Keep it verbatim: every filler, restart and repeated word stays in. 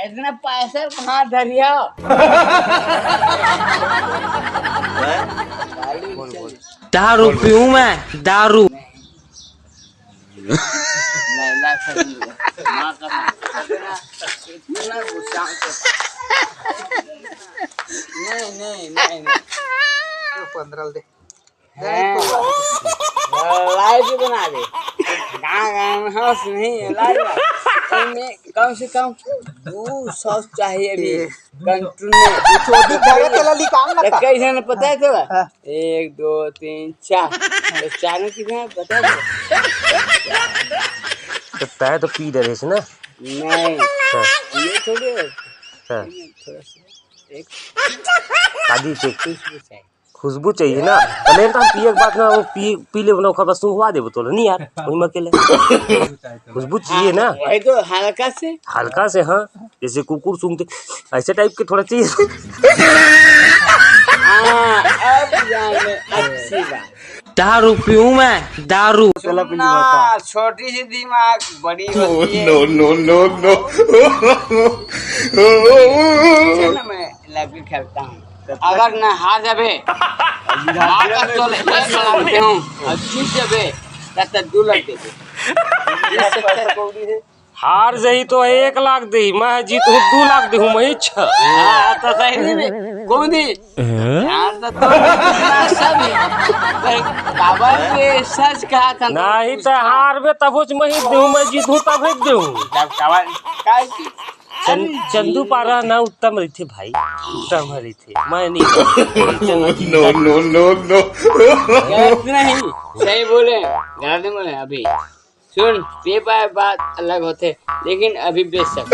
इतना पैसा कहाँ धरिया? दारू पीऊँ मैं, दारू। नहीं, नहीं, नहीं, नहीं। पंद्रह दे। हैं? लाइव भी बना दे। गाँव, गाँव में हंस नहीं है, लाइव बना। इनमें कम से कम दो सौ चाहिए अभी। ये कंटिन्यू। ये चोटी धरे तेला निकाल ना तो था। कैसे ने पता है तेरा? हाँ। एक, दो, तीन, चार। तो चार में कितना है पता है तेरा? तो तय तो पी डरे ना। नहीं। हाँ। ये थोड़ी है। हाँ। थोड़ा सा। एक कादी से खुशबू चाहिए। खुशबू चाहिए ना? तो ले तो हम पिए के बाद ना, वो पी, पी ले, ओखर बाद सूंघवा देबो तोला, नहीं यार, वही में अकेले। खुशबू चाहिए ना? हाँ, वही तो हल्का से। हल्का से, हाँ, जैसे कुकुर सूंघते, ऐसे टाइप के थोड़ा चाहिए। हाँ, अब जाने, अच्छी बात। दारू पीऊँ मैं, दारू। चला पी ना, छोटी सी दिमाग बड़ी होती है। No, no, no, no। चल ना, मैं लड़की खेलता हूँ। अगर न हार जाबे, हार का तोल एक लाख दे हूँ, और जीत जाबे, तब तक दो लाख दे दे। हार जाही तो एक लाख देही, मैं जीतहूँ दो लाख देहूँ, मैं छह। हाँ, तो सही नहीं बे। कौन दी? हाँ, तो, तो सब ही। काबर के सच कहा था। नहीं तो हारबे तभोच मैं ही देहूँ, मैं जीतहूँ तभे देहूँ। जब काबर, काय की? चन-, चंदू पारा ना उत्तम रहिथे भाई, उत्तम रहिथे। मैं नहीं। No, no, no, no। गलत नहीं, सही बोले, गलत नहीं बोले अभी। सुन, पी पाए बात अलग होथे, लेकिन अभी बेशक।